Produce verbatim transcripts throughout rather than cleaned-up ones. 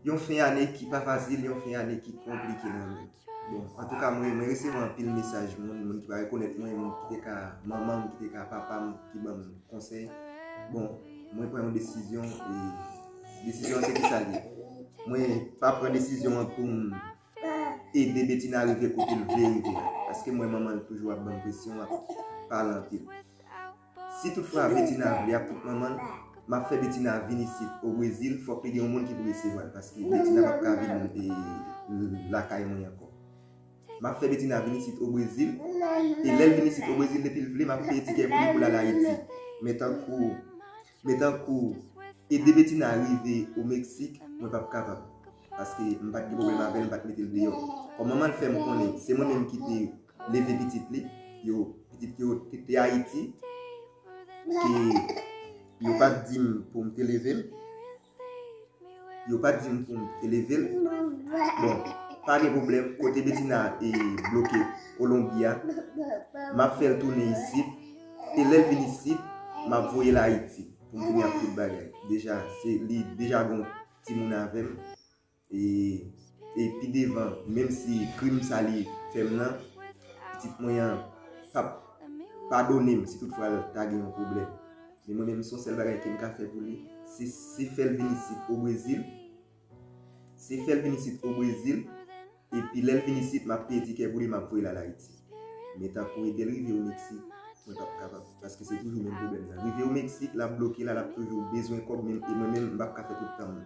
Yon fen ane ki pa fasil, yon fen ane ki konplike nan men. Bon, antouka, mwen, mwen resevwa anpil mesaj moun, moun ki pa rekonèt mwen, moun ki te ka manman m, ki te ka papa m, ki ban m konsèy. Bon, mwen pran yon desizyon, e desizyon se ki sa l ye. Mwen pa pran desizyon an pou m ede Betina rive kote l vle rive a. Paske m wè manman l toujou ap ban m presyon, ap pale anpil. Si toutfwa Betina vle ak tout manman l, m ap fè Betina vin isit o Brezil, fòk li gen yon moun ki pou resevwa l, paske Betina p ap ka vin e, lakay mwen ankò. M ap fè Betina vin isit o Brezil, e lè l vin isit o Brezil, depi l vle, m ap peye tikè pou li pou l al Ayiti. Men tankou, men tankou ede Betina rive o Meksik, mwen p ap kapab. Paske m pa t gen pwoblèm avè l, m pa t mete l deyò. Kòm manman l fè m konnen, se mwen menm ki te leve pitit li, yo, pitit yo te, te Ayiti, ke yo pa t di m pou m te leve l, yo pa t di m pou m te leve l. Bon, pa gen pwoblèm, kote Betina e bloke Kolonbi a, m ap fè l tounen isit, e lè l vin isit, m ap voye l Ayiti pou m vini ak tout bagay. Deja, se li deja gon timoun avè m. E, e pi devan, menm si krim sa li fè m nan, pitit mwen an p ap padone m si toutfwa l ta gen yon pwoblèm. Men mwen menm, se yon sèl bagay ke m ka fè pou li, se, se fè l vin isit o Brezil. Se fè l vin isit o Brezil. Epi lè l vin isit, m ap peye tikè pou li, m ap voye l al Ayiti. Men tankou ede l rive o Meksik, mwen p ap kapab. Paske se toujou menm pwoblèm nan. Rive o Meksik, l ap bloke la, l ap toujou bezwen kòb, men, e mwen menm, m p ap ka fè tout tan m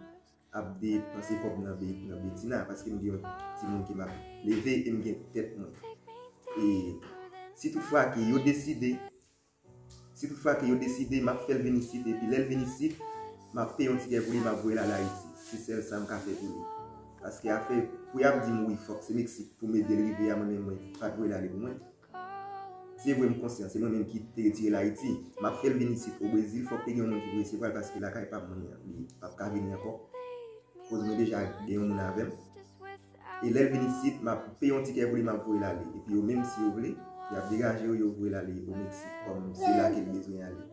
ap depanse kòb nan Be-, nan Betina, paske m gen yon timoun ke m ap leve e m gen tèt mwen. E si toutfwa ke yo deside, si toutfwa ke yo deside, m ap fè l vin isit, epi lè l vin isit, m ap peye yon tikè pou li, m ap voye l al Ayiti. Se sèl sa m ka fè pou li. Paske afè, pou y ap di m wi, fòk se Meksik pou m ede l rive a, mwen menm, mwen pa t voye l ale pou mwen. Se vre, m konsyan, se mwen menm ki te retire l Ayiti. M ap fè l vin isit o Brezil, fòk te gen yon moun ki pou resevwa l, paske lakay pa m mwen an, li p ap ka vini ankò. Koz mwen deja gen yon moun avè m. E lè l vin isit, m ap peye yon tikè pou li, m ap voye l ale. Epi yo menm, si yo vle, y ap degaje yo, yo voye l ale o Meksik, kòm se la ke l bezwen ale.